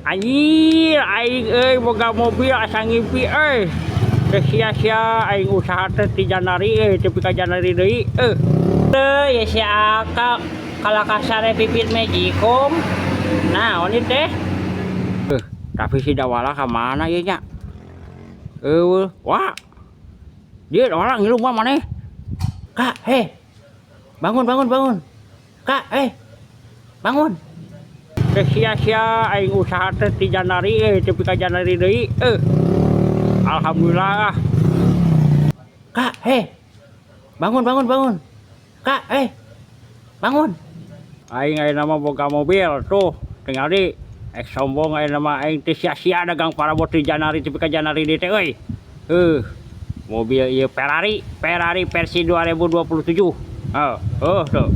Anjir aing euy boga mobil asa ngimpi euy. Teu sia-sia aing usaha teh ti Janari euy tepi ka Janari deui euy. Teu ye si Aka kalah kasare pipit magicom. Naon ieu teh? Tapi si Dawala ka mana ieu nya? Eueuh, wah. Dia orang ngilu mah maneh. Kak, heh. Bangun, bangun, bangun. Kak, eh. Bangun. Teu sia-sia aing usaha teh ti Janari euy tepi ka Janari deui euy. Alhamdulillah ah. Kak, heh. Bangun, bangun, bangun. Kak, eh. Bangun. Aing ayeuna mah boga mobil tuh tingali ek sombong ayeuna mah aing teu sia-sia dagang parabot ti Janari tepi ka Janari deui teh euy. Heuh. Mobil ieu Ferrari, Ferrari versi 2027. Heuh, heuh tuh.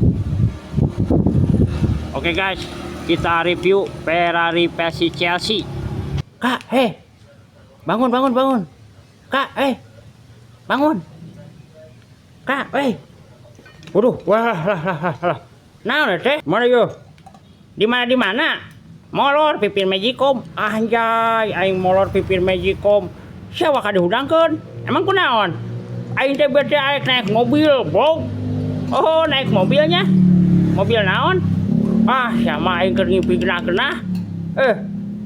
Oke guys, kita review Ferrari versi Chelsea. Kak, heh. Bangun, bangun, bangun. Kak, eh. Bangun. Kak, eh. Waduh, wah, lah, lah, lah, lah. Naon teh? Mana yo? Di mana di mana? Molor pipir magicom. Anjay, aing molor pipir magicom. Siapa ka dihudangkeun? Emang kunaon? Aing teh bete aing naik mobil, bro. Oh, naik mobilnya. Mobil naon? Ah, sama aing keur ngimpi genah-genah.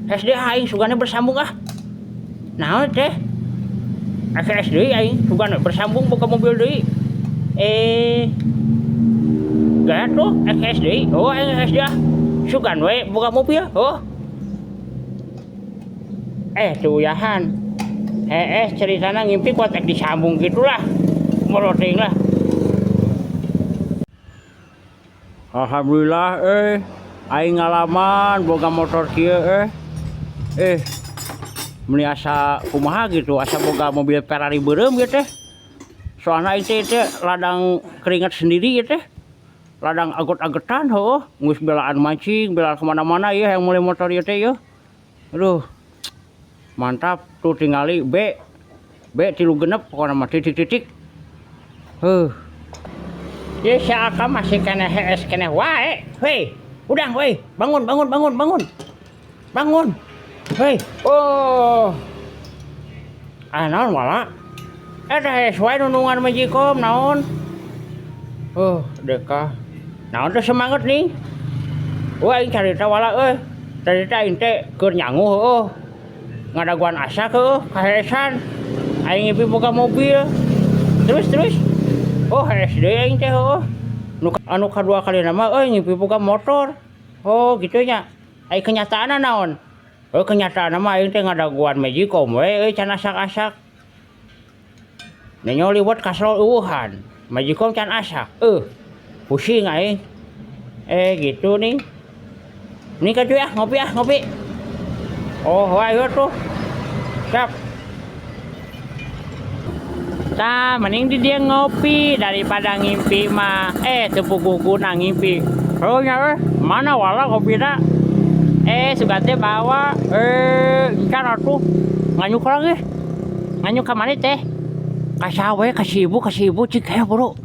SD aing sugane bersambung ah. Naon teh? SD aing sugane bersambung boga mobil deui. Gaya tuh SD. Oh, aing SD ah. Sugan we boga mobil. Oh. Tuyahan. Ceritana ngimpi kuat ek disambung gitulah. Moroting lah. Alhamdulillah aing ngalaman boga motor kieu Meni asa kumaha gitu, asa boga mobil Ferrari beureum ieu teh. Soalna aing teh teh ladang keringat sendiri ieu teh. Ladang agot-agotan heuh, geus belaan mancing, belaan kemana-mana ieu yang mulai motor ieu teh ieu. Aduh. Mantap tuh tingali B. B tilu genep pokona mah titik-titik. Heuh. Ye si Aka masih keneh hees keneh wae. Hei, udang weh, bangun bangun bangun bangun. Bangun. Hei, oh. Ah naon wala? Eta hees wae nunungan magicom naon? Oh, deka. Naon teh semangat nih? Wah, aing carita wala euy. Carita aing teh keur nyangu heueuh. Ngadaguan asa heueuh kaheesan. Aing ngimpi boga mobil. Terus terus. Oh, hees deui aing teh heueuh. Nu anu kadua kalina mah euy ngimpi boga motor. Oh, kitu nya. Ai kenyataanna naon? Oh, kenyataanna mah aing teh ngadaguan magicom we euy can asak-asak. Nenyo liwet kasrol eueuhan. Magicom can asak. Pusing aing. Gitu nih. Nih ka cuy ah, ngopi ah, ngopi. Oh, ayo tuh. Siap. Tah, mending di dia ngopi daripada ngimpi mah. Teu puguguna ngimpi. Oh nya mana wala kopina? Sugan teh bawa. Encan atuh. Nganyuk lagi. Nganyuk ka mana teh? Ka sawe, ka si ibu, ka si ibu cik heuh bro.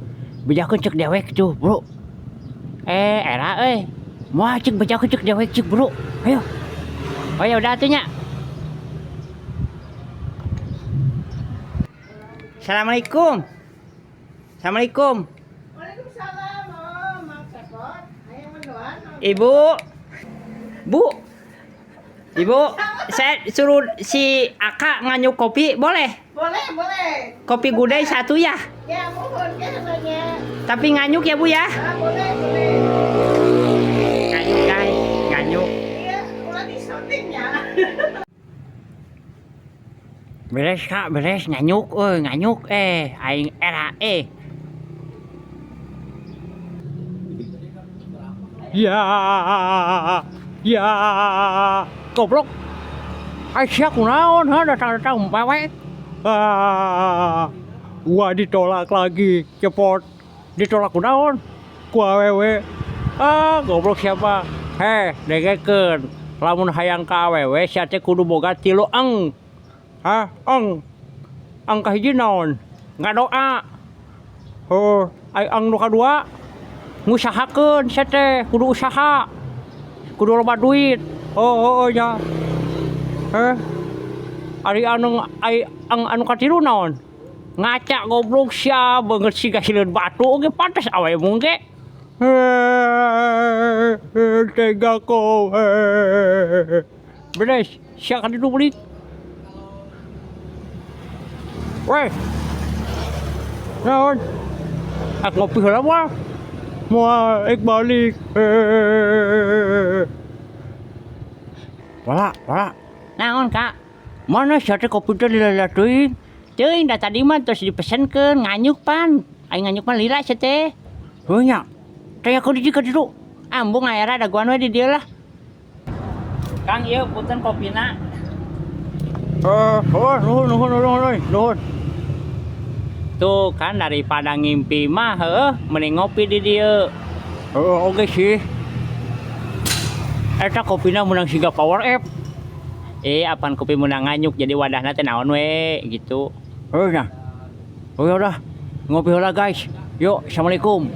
Bejakeun cek dewek tuh, bro. Era euy. Moal cik bejakeun cek dewek cik, bro. Ayo. Oh ya udah atuh nya. Assalamualaikum. Assalamualaikum. Waalaikumsalam, oh, Mang Cepot. Ayo mendoan. Ibu. Bu. Ibu, saya suruh si Aka nganyuk kopi, boleh? Boleh, boleh. Kopi gudai satu ya? Ya, mohon katanya. Tapi nganyuk ya, Bu ya? Ah, boleh, boleh. Nganyuk, guys. Nganyuk. Iya, ulah di syutingnya. Beres, Kak, beres nganyuk, euy, nganyuk aing era Ya. Ya. Goblok. Ai sia kunaon ha datang-datang mewek. Ah. Gua ditolak lagi, cepot. Ditolak kunaon? Ku awewe. Ah, goblok siapa? Heh, dengekeun. Lamun hayang ka awewe sia teh kudu boga tilu eng. Hah, eng. Eng kahiji naon? Ngadoa. Heuh, ai eng nu kadua ngusahakeun sia teh, kudu usaha. Kudu loba duit. Oh, oh, oh nya. Heh. Ari anu ai ang anu katilu naon? Ngaca, goblok sia, beungeut siga sileun batu oge, pantes awe embung ge. Heh, tega kau. Beres, sia ka ditu balik. Weh. Naon? Ak ngopi heula moal? Moal, ek balik. Wala, wala. Naon, Kak? Mana sia teh kopi teh lila teuing? Teuing, da tadi mah terus dipesenkeun nganyuk pan. Aing nganyuk mah lila sia teh. Heuh nya. Teh ka dieu, ka ditu. Ambung aera dagoan we di dieu lah. Kang, ieu punten kopina. Eh, oh, nuhun, nuhun, nuhun, nuhun, nuhun. Tuh kan, daripada ngimpi mah heuh mending ngopi di dieu. Heeh, oke sih. Eta kopina menang siga Power App. Eh, apan kopi menang nganyuk, jadi wadahna teh naon we gitu. Heuh nya. Oh, ya udah, ngopi heula, guys. Yuk, assalamualaikum.